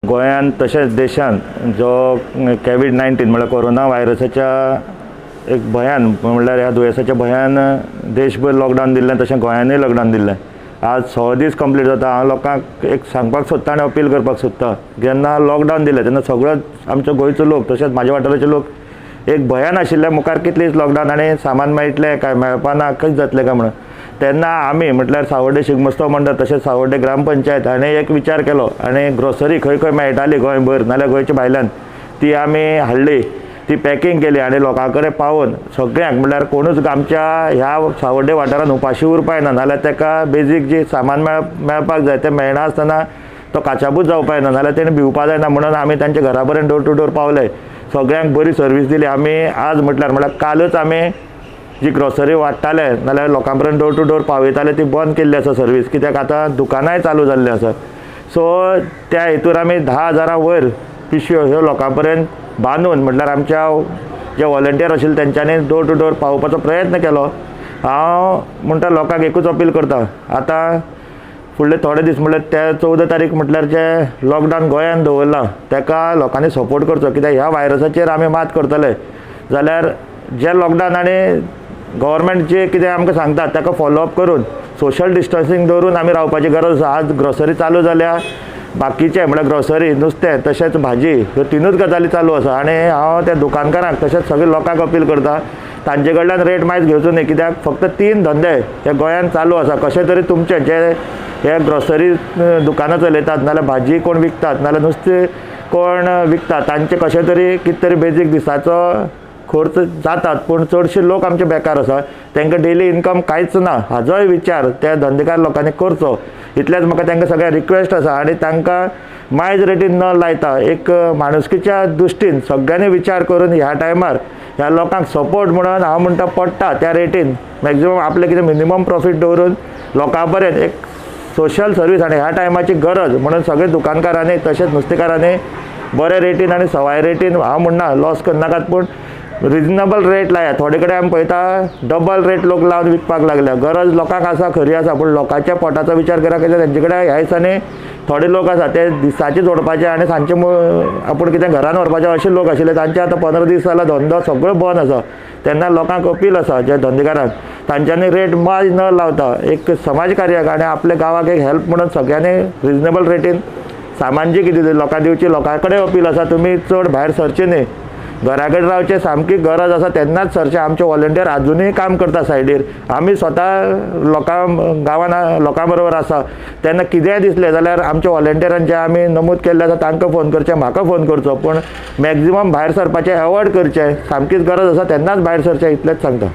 गोंयांत तशेंच देशांत जो कोवीड-19 म्हळ्यार कोरोना व्हायरसाच्या एक भंयान म्हणल्यार ह्या दुयेंसाच्या भंयान देशभर लॉकडावन दिल्लें, तशें गोंयानूय लॉकडावन दिल्लें. आज 100 दीस कंप्लीट जाता. हांव लोकांक एक सांगपाक सोदता आनी अपील करपाक सोदता, जेन्ना लॉकडावन दिलें तेन्ना सगळोच आमचो गोंयचो लोक तशेंच म्हाज्या वाठाराचे लोक एक भंयान आशिल्ले, मुखार कितले दीस लॉकडावन आनी सामान मेळटलें काय मेळपा ना, कशें जातलें काय म्हणून. तेन्ना आमी म्हटल्यार सावर्डे शिगमोत्सव मंडळ तशेंच सावर्डे ग्रामपंचायत हाणें एक विचार केलो आनी ग्रोसरी खंय खंय मेळटाली गोंयभर नाल्यार गोंयच्या भायल्यान ती आमी हाडली, ती पॅकींग केली आनी लोकां कडेन पावोवन सगळ्यांक म्हळ्यार कोणूच आमच्या ह्या सावर्डे वाठारांत उपाशी उरपाक ना, नाल्यार ताका बेजीक जी सामान मेळपाक जाय तें मेळना आसतना तो काचाबूत जावपाक जायना, नाल्यार तेणें भिवपा जायना म्हणून आमी तांच्या घरा पर्यंत डोर टू डोर पावले, सगळ्यांक बरी सर्वीस दिली. आमी आज म्हटल्यार कालच आमी जी ग्रोसरी वाडटाले नाल्यार लोकां पर्यंत डोर टू डोर पावयताले ती बंद केल्ली आसा सर्वीस, कित्याक आतां दुकानांय चालू जाल्लीं आसा. सो त्या हेतूर आमी 10,000 वयर पिशव्यो ह्यो लोकां पर्यंत बांदून म्हटल्यार आमच्या जे वॉलंटियर आशिल्ले तेंच्यांनी डोर टू डोर पावोवपाचो प्रयत्न केलो. हांव म्हणटा लोकांक एकूच अपील करता, आतां फुडले थोडे दीस म्हळ्यार त्या 14 तारीख म्हटल्यार जे लॉकडावन गोंयान दवरलां ताका लोकांनी सपोर्ट करचो, कित्याक ह्या व्हायरसाचेर आमी मात करतले जाल्यार जे लॉकडावन आनी गव्हर्मेंट जे कितें आमकां सांगता ताका फॉलोअप करून सोशल डिस्टन्सींग दवरून आमी रावपाची गरज आसा. आज ग्रोसरी चालू जाल्या, बाकीचे म्हळ्यार ग्रोसरी नुस्तें तशेंच भाजी ह्यो तिनूच गजाली चालू आसा. आनी हांव त्या दुकानकारांक तशेंच सगळे लोकांक अपील करता तांचे कडल्यान रेट मायज घेवचो न्ही, कित्याक फक्त 3 धंदे हे गोंयांत चालू आसा. कशें तरी तुमचे जे हे ग्रोसरी दुकानां चलयतात नाल्यार भाजी कोण विकतात नाल्यार नुस्तें कोण विकतात तांचे कशें तरी कितें तरी बेजीक दिसाचो खर्च जातात, पूण चडशे लोक आमचे बेकार आसा, तांकां डेली इनकम कांयच ना. हाजोय विचार त्या धंदेकार लोकांनी करचो, इतलेंच म्हाका तांकां सगळ्यांक रिक्वेस्ट आसा. आनी तांकां मायज रेटीन न लायता एक माणुसकीच्या दृश्टीन सगळ्यांनी विचार करून ह्या टायमार ह्या लोकांक सपोर्ट म्हणून हांव म्हणटा पडटा त्या रेटीन मॅक्झिमम आपलें कितें मिनिमम प्रॉफीट दवरून लोकां पर्यंत एक सोशल सर्वीस आनी ह्या टायमाची गरज म्हणून सगळे दुकानकारांनी तशेंच नुस्तेकारांनी बरे रेटीन आनी सवाय रेटीन, हांव म्हणना लॉस करनाकात पूण रिजनेबल रेट लायात. थोडे कडेन आमी पळयता डबल रेट लोक लावन विकपाक लागल्या. गरज लोकांक आसा, खरी आसा, पूण लोकांच्या पोटाचो विचार करा, कित्याक तेंचे कडेन ह्या दिसांनी थोडे लोक आसा ते दिसाचे जोडपाचे आनी सांजचे आपूण कितें घरान व्हरपाचे अशे लोक आशिल्ले, तांचे आतां 15 दीस जाला धंदो सगळो बंद आसा. तेन्ना लोकांक अपील आसा जे धंदेकारांक तांच्यांनी रेट माज न लावता एक समाज कार्याक आनी आपल्या गांवाक एक हेल्प म्हणून सगळ्यांनी रिजनेबल रेटीन सामान जी कितें लोकांक दिवची. लोकां कडेन अपील आसा तुमी चड भायर सरचे न्ही, घरा कडेन रावचें, सामकी गरज आसा तेन्नाच सरचें. आमचे वॉलंटियर आजुनूय काम करता सायडीर, आमी स्वता लोकां गांवान लोकां बरोबर आसा. तेन्ना कितेंय दिसलें जाल्यार आमच्या वॉलंटियरान जे आमी नमूद केल्ले आसा तांकां फोन करचें, म्हाका फोन करचो, पूण मॅक्झिमम भायर सरपाचें एवॉयड करचें. सामकीच गरज आसा तेन्नाच भायर सरचें, इतलेंच सांगता.